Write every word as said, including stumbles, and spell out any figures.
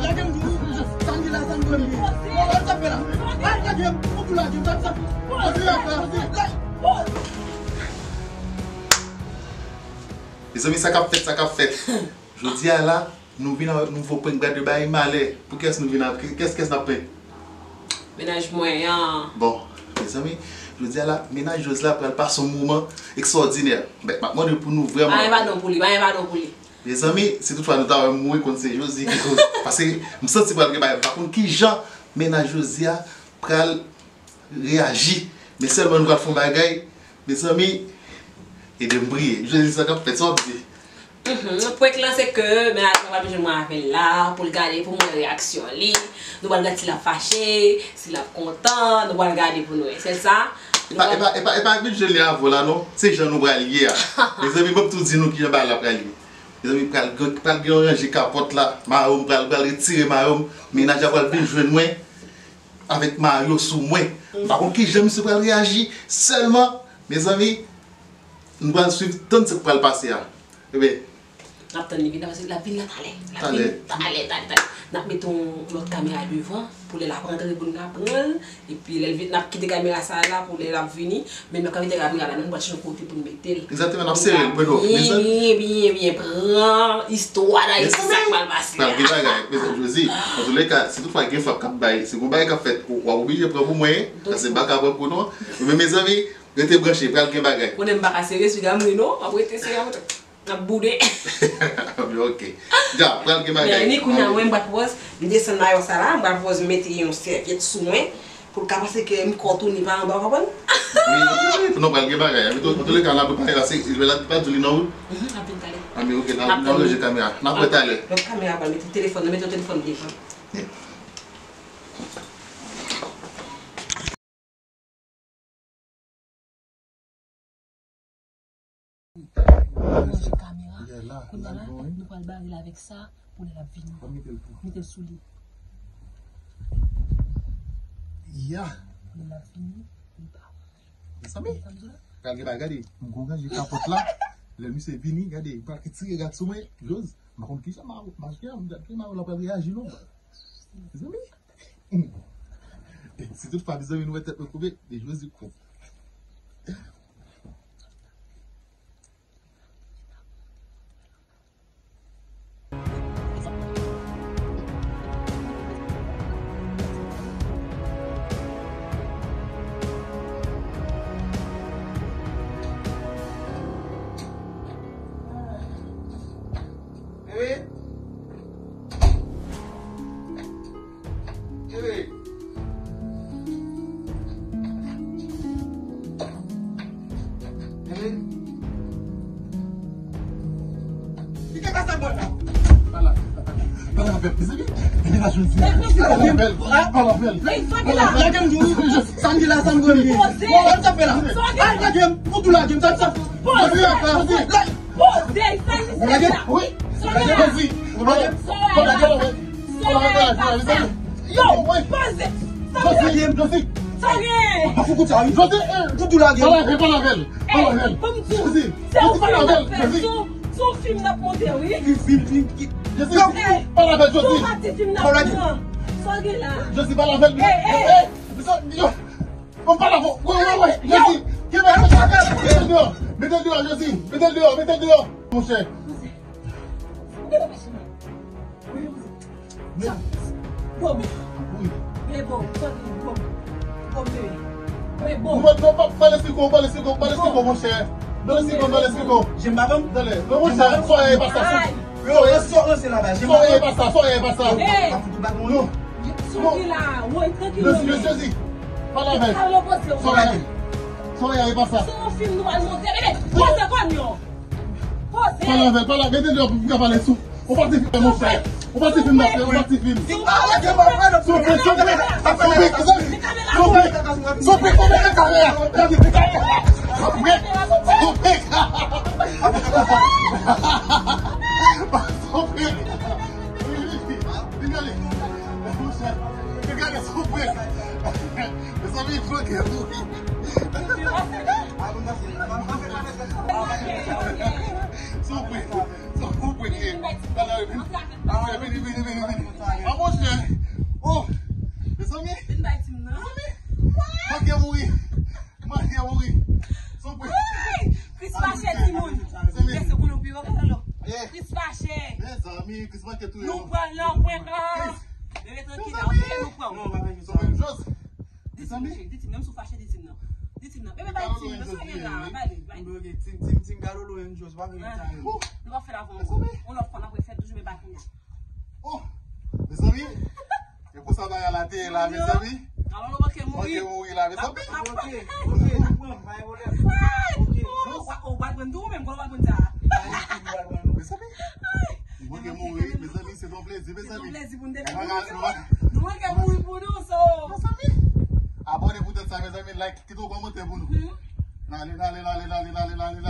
Lage m di w, sa m di la, sa m di w, sa m di w. Sa m di w la, sa m di w. Mezanmi, sa k ap fèt, sa k ap fèt. Jodi a la, nou vin avèk nouvo prank, gade bay malè. Pou kiyès nou vin avèk? Kiyès, kiyès n ap prank? Mennaj mwen an. Bon, mezanmi, jodi a la, mennaj Jozla pral pase yon moman ekstwòdinè. Ben, m ap mande pou nou vrèman. Pa gen padon pou li, pa gen padon pou li. Mezanmi, si toutfwa nou ta wè m, mwen konn se Jozi ki koz. Paske m santi pral gen bagay. M pa konn kijan mennaj Jozi a pral reyaji. Men sèlman nou pral fè yon bagay. Mezanmi, ede m priye. Jozi, sa k ap fèt, sa w ap di? Mhm. Prank lan se ke mennaj mwen pral jwenn mwen avè l la pou l gade, pou m wè reyaksyon li. Nou pral gade si l ap fache, si l ap kontan, nou pral gade pou nou wè. Sèl sa, nou pral... Epa, epa, epa, epa vin jwenn li avè w la non. Se jan nou pral ye a. Mezanmi, ban m tou di nou kijan bagay la pral ye. Mezanmi, pral, pral gen yon ranje kapòt la. Mayo m pral, pral retire mayo m. Mennaj la pral vin jwenn mwen avèk mayo sou mwen. M pa konn kijan misye pral reyaji. Sèlman, mezanmi, nou pral swiv, tann sa k pral pase a. Ebyen. N ap tann li vin la, paske l ap vin la talè. L ap vin talè, talè, talè. N ap mete yon lòt kamera devan, pou lè l ap rantre, pou n ka pran l. Epi lè l vin, n ap kite kamera sa a la pou lè l ap vini. Men n p ap ka kite kamera la, non, nou pral chèche yon kote pou n mete l. Egzakteman, n ap sere l, Bruno. Byen, byen, byen, byen. Pran istwa Dayiti, sa k pral pase a. Pral gen bagay, mezanmi, Jozi. Antouleka, si toutfwa gen fanm k ap bay, si gon bagay k ap fèt, w ap oblije pran pou mwen, paske m pa ka pran pou nou. Men mezanmi, rete branche, pral gen bagay. Konnen m pa ka sere, siga m ri non, m ap rete sere avè w. N ap boude. Ebyen, oke. Dja, pral gen bagay. Men ni kounye a, mwen, m pral pwòz, m desann mayo sa la, m pral pwòz mete yon sèvyèt sou mwen, pou l ka panse ke m kò tounen pa anba, w konprann? Wi, wi, wi, non, pral gen bagay. Antouleka, n ap prepare la, se, la, pa di li non, wi. Mhm, n ap vin talè. Anben, oke, n ap, n ap ranje kamera. N ap wè talè. Lòt kamera, pral mete telefòn, mete yon telefòn devan. Ranje kamera. Kounye a la, nou pral bare l avèk sa pou lè l ap vini. Mete l sou li. Ya. Pou lè l ap vini, li pa wè. Mezanmi, pral gen bagay, gade. M gon ranje kapòt la. Lè misye vini, gade, li pral retire rad sou mwen. Joz, m pa konn kijan m a, m a, m a, m a, l ap reyaji non. Mezanmi. Si toutfwa, mezanmi, nou wè tèt mwen koube, de Jozi koup. Bebe. Bebe. Bebe. Li te pase bò la. Pale avè l, mezanmi. Li te la jodi. Pale avè l. Pale avè l. Lage m di w, sa m di la, sa m di w. Sa m di w la. Al lage m, ou tou lage m, sa m di w. Poze, poze. Poze, sa li se sa. Wi. Sa w ye a? Poze. Sa w ye a? Sa w ye a? Sa w ye a? Yo, poze. Sa w ye a? Jozi. Sa w ye a? Jozi. Toutou lage. Pale avè l, pale avè l. Pale avè l. Jozi. Jozi, pale avè l. Jozi. Se yon fim n ap monte, wi. Fim, fim, fim. Jozi. Pale avè l, Jozi. Se yon pati fim n ap pran. Sa w gen la? Jozi, pale avè l. Ey, ey. Yo. Bon, pa la, bon, wè, wè, wè, Jozi, gen bagay, mete l deyò, mete l deyò, Jozi, mete l deyò, mete l deyò, monchè. Bon, men bon, men bon, men bon, men bon. Mwen, non, pa, pa lèse kou, pa lèse kou, pa lèse kou, monchè. Pa lèse kou, pa lèse kou. Jem pa bon. Tande, non, monchè, sa e pa sa. Yo, e sò ranse la ba, jem pa bon. Sa e pa sa, sa e pa sa. Ey. Pa fouti baton, non. Sòti la, woy, trankil non, men. Jozi, pale avè l. Sa w ye a, e pa sa. Se yon fim nou al monte. Bebe, poze kò m yo. Poze. Pale avè l, pale, mete l deyò pou m ka pale sou. Ou pa te fin, monchè. Ou pa te fin, monchè, ou pa te fin. Souple, souple, souple, souple, souple, souple, souple, kamera. Souple, souple, kamera. Souple, souple. Souple. Gade, gade, souple. Mezanmi, bloke pou li. Souple, souple. Vini, vini, vini, vini. An monchè. Oh, mezanmi. Vin bay tim nan. Mezanmi. Manke mouri. Manke mouri. Son pri. Chris fache timoun. Mezanmi. Mezanmi. Chris fache. Mezanmi, Chris manke touye nou. Nou pran nan pwen an. Bebe, trankil la, ok, nou pran. Non, pa fè sa. Son pri, Jos. Di tim, cheri, di tim, menm si w fache, di tim nan. Di tim nan. Bebe, bay tim nan, sa gen la, bay li, bay li. Tim, tim, tim, gado lo, Angels, pa gen sa. Nou pa fè l avan ankò. On lòt fwa, n ap refè toujou, men pa kounye a. Oh, mezanmi, e konsa bagay la te ye la, mezanmi. Alò, nou manke mouri. Manke mouri la, mezanmi. Ok, ok, nou pran, pa gen pwoblèm. Ok. Ou, ou, ou pral pran tou, ou menm, kòman ou pral pran sa? Mezanmi. Li manke mouri, mezanmi, se yon plezi, mezanmi. Se yon plezi pou nou te fè. Nou manke mouri pou nou, so. Mezanmi. Abòne pou tèt sa, mezanmi, like, kite yon kòmantè pou nou. Lale, lale, lale, lale, lale, lale.